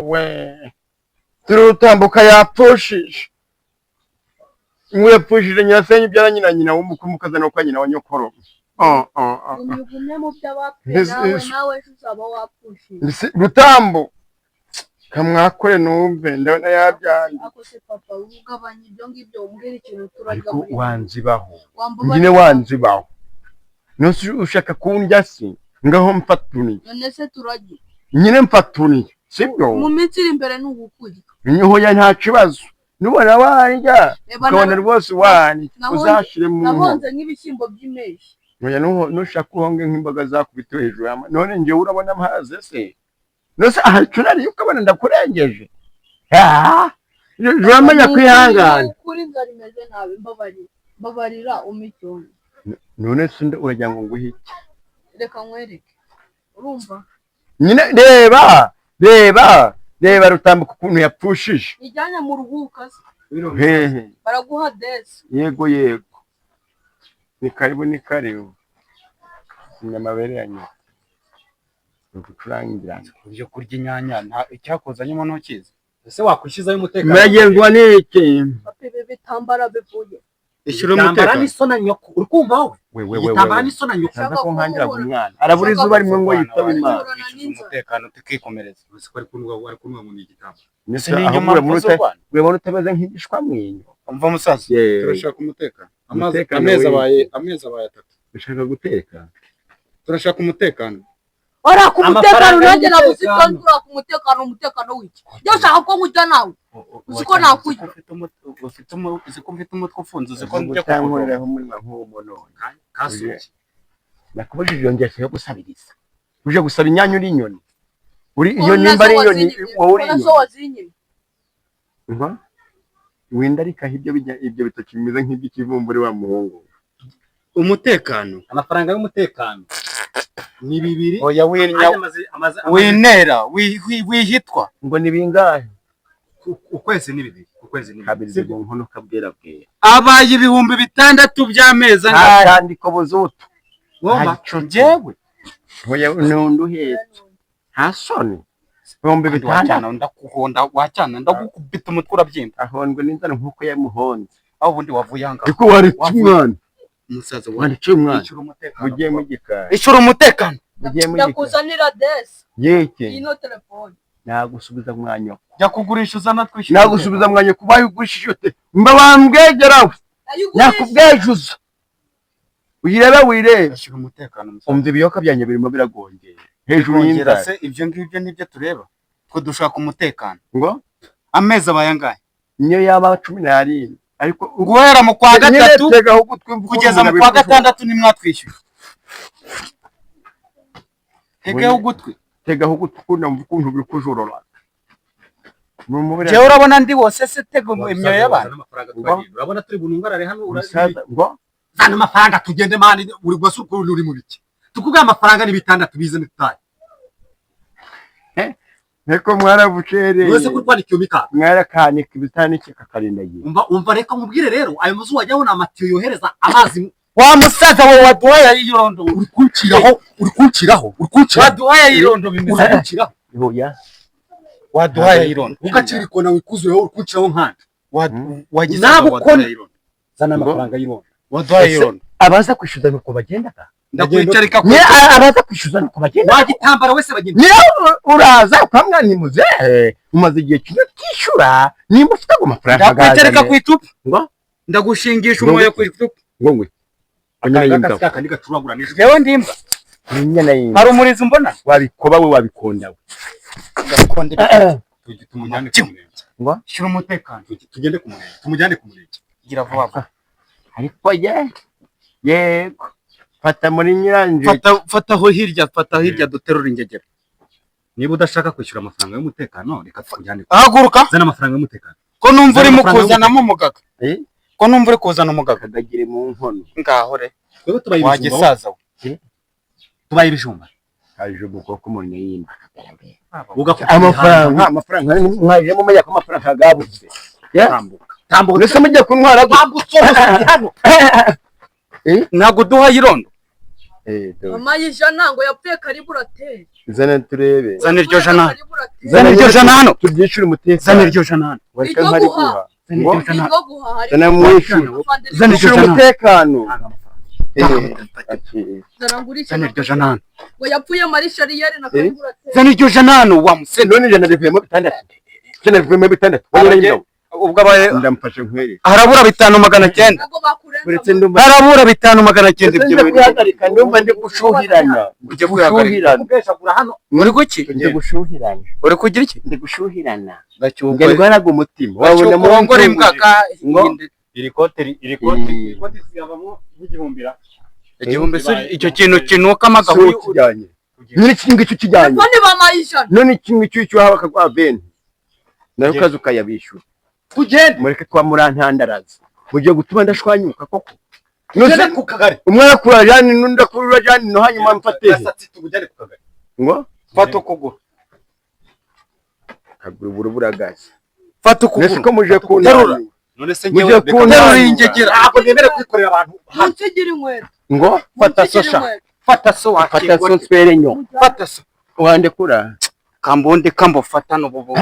We turutambuka yapfushije, ngo yapfushije nyirasenge ubyara nyina, nyina w'umukuru, mukazana kwa nyina wa nyokoro. Oh, oh, oh. Gumya ugumye mu by'abapfuye. Mbese- Nawe, nawe ejo uzaba wapfushije. Mbese Rutambo kamwakore numve, ndabona yabyanze. Ako se papa, ugabanya ibyo ngibyo, umbwira ikintu turarya. Ariko Muri wanzibaho. Wambabarira. Nyine wanzibaho, nonse ushaka kundya se? Ngaho mfatuniye. None se turarya? Nyine mfatuniye, sibyo? Mu minsi iri imbere ni ukukurya. Nyohoya, nta kibazo, nubona warya Reba. ukabona rwose warya, uzashire mu nkono. Nahonze nk'ibishyimbo by'impeshyi. Oya, nushaka uhonge nk'imboga zakubitiwe hejuru none njyewe urabona mpaze se? Nose aha icyo nariye ukabona ndakurengeje? Ah, uramenya kwihangana. Kuri inzara imeze nabi, mbabarira, mbabarira, umpe icyondo. None se uragira ngo nguhe iki? Reka nkwereke, urumva? Nyine reba, reba, reba Rutambuka ukuntu yapfushije. Ijyanye mu ruhuka se. Hehe? Baraguha desi. Yego, yego, ni karibu, ni karibu. Amabere ya nyoko ni ugucurangira. Ibyo kurya inyanya nta icyakuzanyemo ntukizi. Ese wakwishyuzayo umutekano? Muragenzwa n'iki? Papa, ibi bitambara bivuye? Ishyura Igitambara umutekano. ni so na nyoko, uri kumva wowe? We we we. Igitambara We ni so na nyoko. Ntaza ko nkangira umwana arabura izuba rimwe ngo yitabe Imana. Kwishyuza umutekano tukikomereza. Uzi ko ari kunuka, ari kunuka ngo ni igitambaro. Ndetse Ese ni ahubwo inyuma urabona z'u Rwanda? Urabona utameze nk'igishwamwinyo. Umva musaza. Yewe. Turashaka umutekano. Amazi Umutekano amezi w'iki? abaye, amezi abaye 3. Ushaka guteka? Turashaka umutekano. Uraka umutekano. Amafaranga Nanjye nabuze ibyo. y'umutekano. Uraka umutekano, umutekano w'iki? Iyo ushaka ko nkurya nawe, uzi ko nakurya. Uzi ko mfite umutwe ufunze, uzi ko njya kukuroga. Utankoreraho umurimo nk'uwo none. Kasuki. Nakubujije iyo ngeso yo gusabiriza. Uje gusaba inyanya uri inyoni, uri iyo nimba ari inyoni, wowe uri Ko nazo inyoni. wazinyimye. Nka windarikaho ibyo ibyo bitoki bimeze nk'iby'ikivumburi wa muhungu. Umutekano. Amafaranga y'umutekano ni 2. Oya, winya. Winera wihitwa. Ngo ni bingahe? Ukwezi ni 2, ukwezi ni 2. Kabiri mu nkono kabwera bwera. Abaye 6000 by'amezi angahe? Nta buzutu. Wumva? Njyewe. Oya, nundi uhetse, nta soni, 6000. Wacyana ndakuhonda, wacyana ndagukubita umutwe urabyimba. Ahondwe n'inzara nk'uko yamuhonze. Aho ubundi wavuye ahangaha? Ariko waretse Wavuye. umwana. Umusaza. Waretse umwana. Ishyura umutekano. Mugiye mu gikari. Ishyura umutekano. Mugiye mu gikari. Ndakuzanira desi. Yeke. Ino telefone. Nagusubiza mwanyoko. Jya kugurisha uzana twishyura. Nagusubiza mwanyoko bayugurishije ute? Mba wambwegerawe. Ayigurisha. Nakubwejuza, uyirebe, wirebe. Ishyura umutekano, musaza. Umva, ibiyoka byanjye birimo biragongera hejuru Kongera y'inzara. se ibyo ngibyo nibyo tureba ko dushaka umutekano. Ngo? Amezi abaye angahe? Niyo yaba 17, ariko Guhera mu kwa gatatu Nyine tegaho ugutwi mvuga. kugeza mu Umuntu kwa abikora. gatandatu ntimwatwishyuye. Tegeho ugutwi. Tegaho ugutwi ukuntu mvuga, ukuntu biri kujorora. Jewe urabona ndi wose se? Tega imyoyo y'abantu. Urabona turi bunungarare hano. Umusaza ngo Zana amafaranga tugende man, uri gwase ukuntu uri mu biki? Tukubwiye amafaranga ni 6 bizane tutaye. Niko mwarabucereye. Wese ko twanikiye mikaka. Mwarakanika ibitanike kakarindagira. Umva, umva, reka nkubwire rero, ayo mazu wajyaho ni amatiyo yohereza amazi. Wa musaza we, waduhaye ayirondo. Uri kunciraho, uri kunciraho, uri kunciraho. Waduhaye ayirondo bimeze Uri kunciraho. Oya. Waduhaye ayirondo. Ugacira ikona wikuzuyeho, uri kunciraho nkanda. Wagize Nawe ngo waduhaye ayirondo. Zana amafaranga y'irondo. Waduhaye ayirondo. Abaza kwishyuza nuko bagendaga. Ndakwicarika ku Nyine abaza kwishyuza nuko bagenda. Wagitambara wese bagenda. Nyine uraza ukamwana ni muzehe, umaze igihe kinini utishyura, nimba ufite ago mafaranga Ndakwicarika ku agazane. icupa. Ngo? Ndagushingisha Ngo umwoyo ngwiki? ku icupa. Ngo ngwe inyana y'imbwa. Akandi kandi gacuragura nijoro. Jewe ndimba. Inyana y'imbwa. Hari umurizo mbona. Wabikoba we, wabikonda we. Ndakonda. Tumujyane ku murenge. Ngo? Shyira umutekano. Tugende ku murenge, tumujyane ku murenge. Gira vuba vuba. Ariko ye, yego, fata muri nyiranje. Fata, fata aho hirya, fata hirya, duterura ingegera. Niba udashaka kwishyura amafaranga y'umutekano, reka tukujyane. Haguruka. Zana amafaranga y'umutekano. Ko numva urimo Amafaranga kuzanamo umugaga? Eh? Ko numva uri kuzana umugaga? Akadagire mu nkono. Ngaho re. Twebwe tubaye ibijumba. Wagisaza we. Tubaye ibijumba. Kaje ubukoko mu nyimba. Ugafata. Amafaranga, amafaranga mwaje mumenya ko amafaranga gabuze. Tambuka, tambuka. Mbese mujye kuntwara gute? Tambutse hano. Ntabwo uduhaye irondo. Eh, dore. Mama y'ijana ngo yapfuye karibu urateye. Zana turebe. Zana iryo jana hano. Zana Zana iryo jana hano. Tubyishyure umutekano. Zana iryo jana hano. Wareka Iryo nkari guha. guha. Zana Ngo iryo jana hano. Iryo guhaha. Zana mwishyure. Zana iryo Twishyure jana hano. umutekano. Zana ngurishe. Zana iryo jana hano. Ngo yapfuye mari shariyeri na kariburateri. Zana iryo jana hano wa museni. None ijana rivuyemo bitandatu. Ijana rivuyemo bitandatu. Wowe nyirawo. Ubwo abaye Ndamfashe nkwereke. harabura 5 900. Ntabwo bakurenza. Uretse ndumva. Harabura 5 900 Ndetse ibyo kwihagarika ndumva ndi gushuhirana. Ujya kwihagarika. Kubwejagura hano. Uri guki? Ndi gushuhirana. Uri kugira iki? Ndi gushuhirana. Gacyuko. Njye ndwaraga umutima. Wabona mu Wabona imbwa ka Ngo Iri kote iri kote iri kote ziyavamo nk'igihumbi ra. 1000 se icyo kintu kinuka amagahuyu. Ukijyanye. None iki ngiki ukijyanye. Telefone bampaye 100. None iki ngiki ucyuha bakaguha bene. Nawe ukaza ukayabishyura. Tugende. Mureke kwa murantandaraza. Mugiye gutuma ndashwanyuka koko. Tugende ku kagari. Umwe arakura jani n'undi akurura jani no hanyuma mfate. Gasatsi tugujyane ku kagari. Ngo Fata ukuguru. kaguru buragaze. Fata Nese ukuguru. ko muje Terura. kunanura. None se Mujye ngewe reka kunanura. Terura iyi ngegera. Ntabwo nemere kwikorera abantu hano. Munsigire inkweto. Ngo Fata so Munsigire sha. inkweto. Fata so fata wakigwa. so nswere nyo. Fata so. Wandekura. Kambundi kambo fata n'ububu.